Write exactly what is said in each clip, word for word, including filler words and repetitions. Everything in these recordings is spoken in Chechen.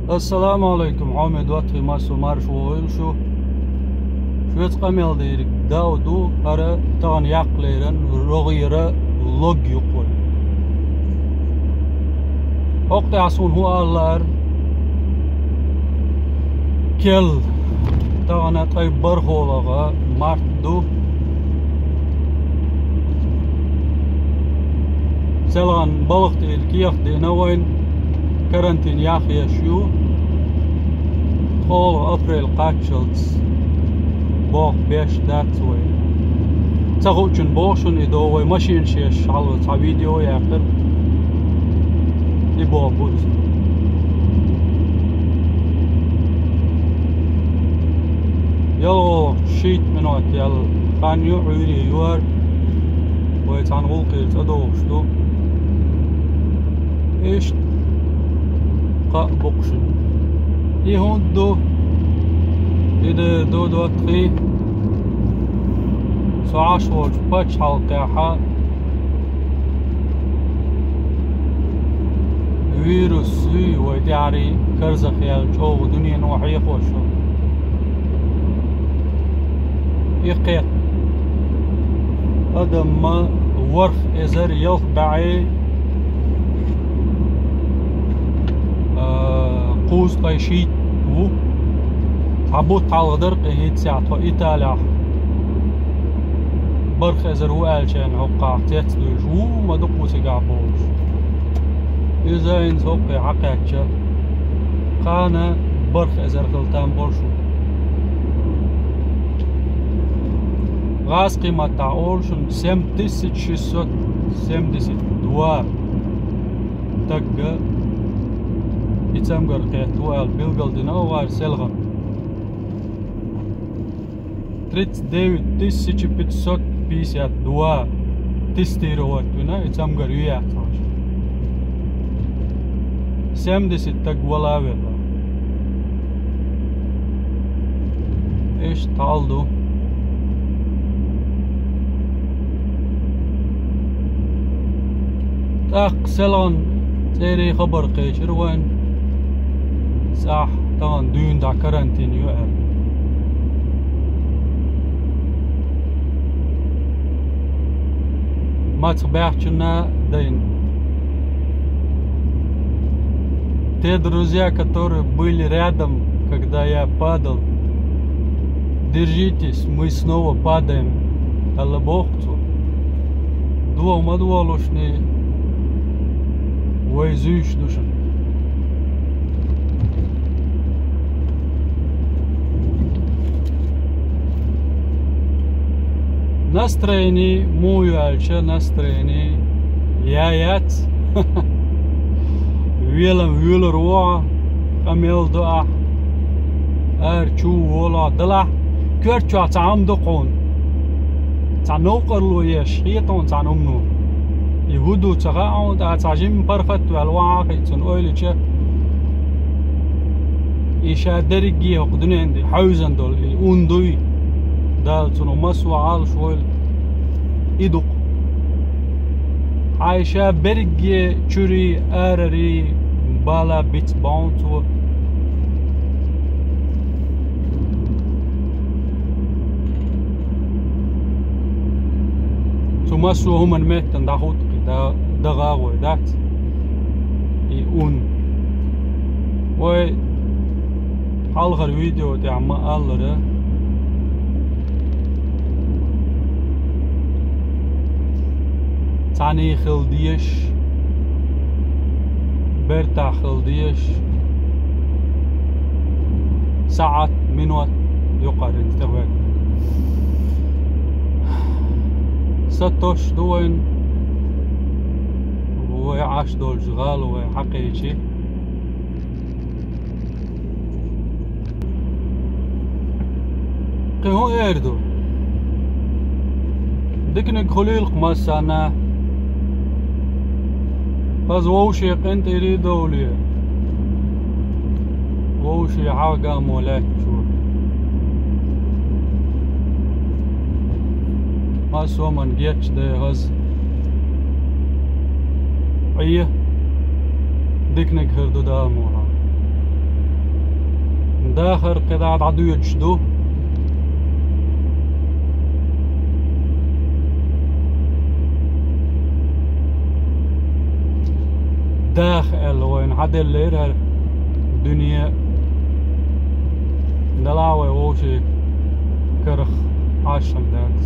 Ассаламу алайкум, хьоме доттагӀий, массо марша вогӀийла шу. Шуца къамел дийриг дав ду, хӀара тахана яккха леррина рогӀера влог ю-кх вай. ХӀокху тӀехь суна хӀун ала лаьара? Керла, тахана ткъе бархӀолагӀа март ду. Селхана балха тӀера кехат деана вайна, карантин яхъеш ю. ТкъолгӀа апрель кхаччалц болх беш дац вай. Ца хуучун боху шуна и до, вай машинаш еш хьалха цхьа видео яьккхира. И болх бу иза. ЯлгӀо шийтта минот яьлла хан ю, Ӏуьйре ю хӀара. Вай цхьана гӀуллакхера цӀа догӀуш ду. Иштта кхаъ бу-кх шуна. И хӀунда ду? И де ду доттагӀий, со Ӏаш волчу пачхьалкхехь вирус юй, вай тӀаьхьарий карзахъяьлла чӀогӀа дуьнено хьехош ю. И кхетта адам ма ворхӀ эзар ялх бӀе, а, кхузткъе шийтта ву. Цхьа бутт хьалха дара-кх и хӀинццехь тхо Италехь. БархӀ эзар ву аьллачарна хӀокхахь цец а дуьйлуш, ву ма ду-кх ву цигахь бохуш. Иза хӀинца хӀокхе хьакхаьчча, кхана бархӀ эзар хила там бара шуна. ГӀазкхийн маттахь олу шуна семь тысяч шестьсот семьдесят два стагга и цамгар кхетта ву аьлла билгалдина оха селхана. Тридцать девять тысяч пятьсот пятьдесят два тестировать вина, и цамгар ю яц хьаша. Семьдесят стаг вала а велла. Иштта хьал ду. ТӀаккха селхана цӀерийн хабар кхечира вайна. Цхьа тахана дуьйна дӀа карантин ю аьлла. Мацах баьхчина дайна. Те друзья, которые были рядом, когда я падал, держитесь, мы снова падаем, аьлла боху цо. ДогӀа ма долушний, вай зуьйш ду шуна. Настроение муха ю аьлча, настроение я яц. Велам вуьйлур ву ахь, къамел до ахь, ара чу волахь, далахь, коьрта чохь цхьа хӀума ду хьуна. Цхьа новкъарло еш хета хьуна цхьана хӀумано. И хӀун ду ца хаьа хьуна, тӀаккха цхьа жимма паргӀат а ваьлла, вахьа а хиъна цунна ойла йича, и ша дерриге хӀокху дуьненна тӀе хьаьвзина долу и ун дуй, Дала цунах массо а Ӏалаш войла, и ду-кх. Хьайн ша берриге чуьрий, арарий бала биц боху цо. Цу массо а хӀуманна меттана дӀахӀутту кхин да-, дагӀа а гӀой дац и ун. Вай хьалхара видео тӀехь ма-аллара, цхьаьний хила дезаш, бертахь хила дезаш, саӀат, минот юкъаренца тӀехӀоьттина. Сатосуш ду вайна, вай Ӏаш долчу гӀала вай хьакхечи. Кхин хӀун эр ду? Диканиг хуьлийла-кх массарна. Хаза вовшийн къинтӀера довле. Вовшийн хьагӀ гамо лаьттачо. Массо а хӀуманна гечдайа хаза. Ӏе, диканиг хир ду Дала мукъалахь. Дахар кхидӀа дӀадоьдуш ду. Даха аьлла вайна хьаделлера хӀара дуьне. Дала вай вовшийн карах Ӏаш хӀама дац.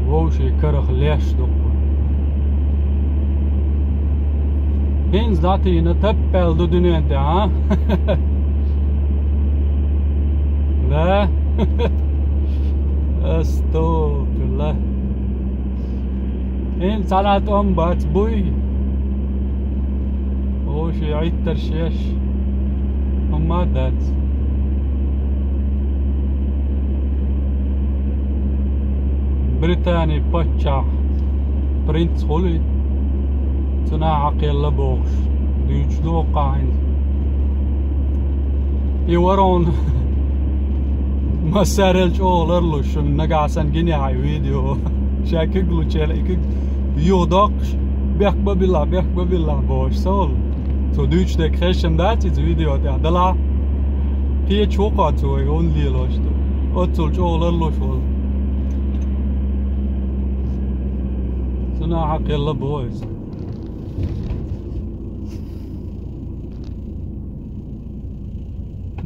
Вовшийн карах леш ду-кх вай. ХӀинца дӀатийна таппаьлла ду дуьнен тӀе, а? Да? Астагфируллах. ХӀинца цхьана тӀом бац буй. Вовшийн Ӏиттарш еш хӀумма а дац. Британин паччахь принц хуьлий, цунах хьакхелла бохуш, дуьйцуш ду хӀокхахь хӀинца. И ворон массарел чӀогӀа ларлуш шуна, нагахь санна гинехь и видео. Ша куьг лучел, и куьг юха доккхуш, бехк бан биллахь, бехк бан биллахь бохуш со волу. Цо дуьйцуш дерг хезаш дац иза видео тӀехь, делахь кхечу ву кхо цо вай хӀунда лелош ду. Оццул чӀогӀа ларлуш волу. Цунах хьакхелла боху иза.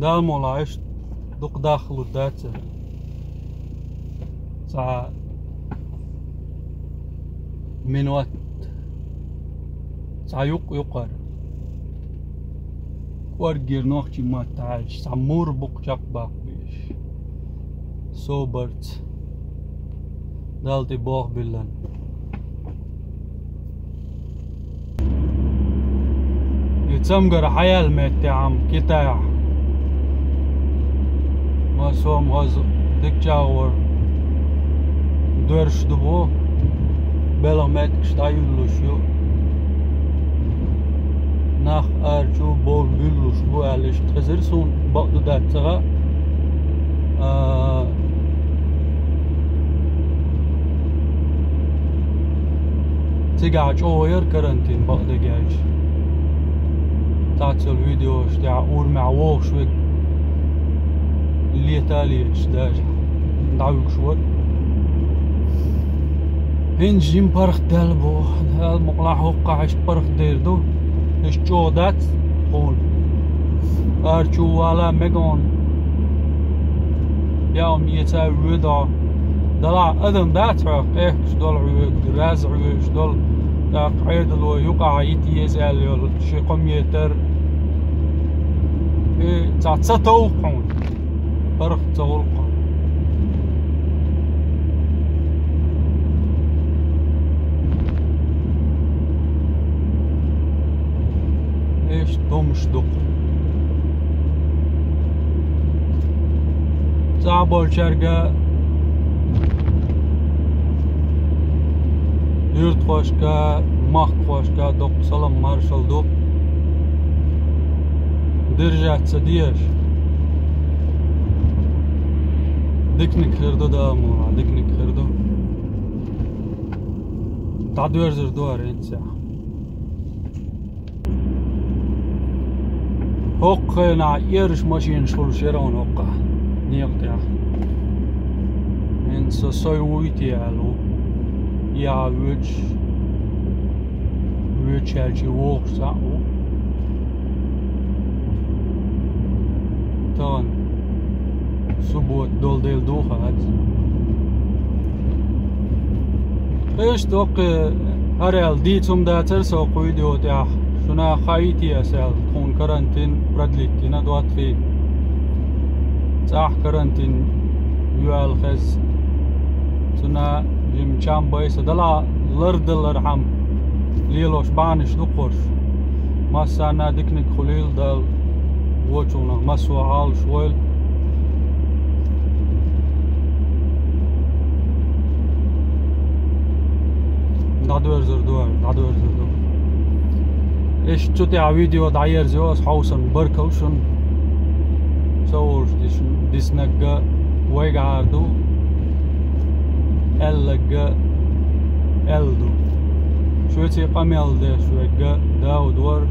Дала мукъ лахь, иштта дукха дахлур дац. Цхьа минот, цхьа юкъ-юкъара кӀорггера нохчийн маттахь аьлча, цхьа мур букъ чекхбаккха безаш. Собарца. Далла тӀе боху биллан. И цамгар хьаяьлла меттехь-м Китайхь. Массо а хаза дика чӀагӀо доьрзуш ду боху. Белхан меттигаш дӀаюьллуш ю. Нах ара чу бовла буьллуш бу аьлла, иштта хезира суна, бакъду дац ца хаьа. А, цигахь чӀогӀа яра карантин, бакъдерг аьлча. Цхьацца йолу видеош тӀехь урамехь вогӀуш верг лета а леташ, даже дӀавуьгуш вара. ХӀинца жима паргӀат даьлла боху. Дала мукъ лахь, хӀокхахь иштта паргӀат дер ду. Иштта чӀогӀа дац тхуна. Ара чу вала мегаш. Яа хӀума эца а воьду. Делахь адам дац хьоьга къехкаш долу хьоьга, раз хьоьгуш долу, тӀаккха Ӏедало юкъахь йита еза аьлла йолу ши кхо метр. И цхьа ца товкху хьуна. ПаргӀат ца гӀуллакх. Иштта хӀумнаш ду-кх. Цхьаболчаьрга, юьртахошка, махкахошка доккха салам-маршалла ду. Держаться дезаш. Диканиг хир ду, Дала мукъ лахь, диканиг хир ду. ДӀадоьрзур ду хӀара хӀинца. ХӀокху хенахь эраш машинаш хуьлуш яра хьуна хӀокхахь, некъа тӀехь. ХӀинца со сой вуй те аьлла ву. Яа воьдуш, воьдуш аьлча вогӀуш цхьаъ ву. Тахана суббота долу дела ду хац. Иштта хӀокху хӀара аьлла дийца хӀума дацара со хӀокху видео тӀехь. Шуна хаийта аса аьлла, тхуна карантин продлить йина доттагӀий. ЦӀахь карантин ю аьлла хеза. Цуьнан жима чам байса дала лардалархьама лелош бахьанаш ду кхуш. Массарна диканиг хуьлийла Дала, вочунах массо а Ӏалаш войла. ДӀадоьрзур ду, дӀадоьрзур ду. Иштта цу тӀехь видео дӀаерзайо ас хьовсарна, баркалла шуна. Со волуш диш-, диснарг вайгахьара ду, аьлларг аьлла ду. Шуьца къамел деш верг Дауд вара.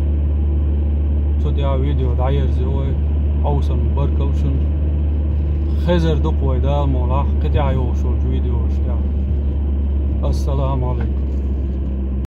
ТӀехьа видео дӀаерзайо вай. Хьовсал, баркал шуна. Хезар ду-кх вай, Дала мукъ лахь, кхин тӀехьа йолуш йолчу видеош тӀехь. Ассаламу Ӏалайкум.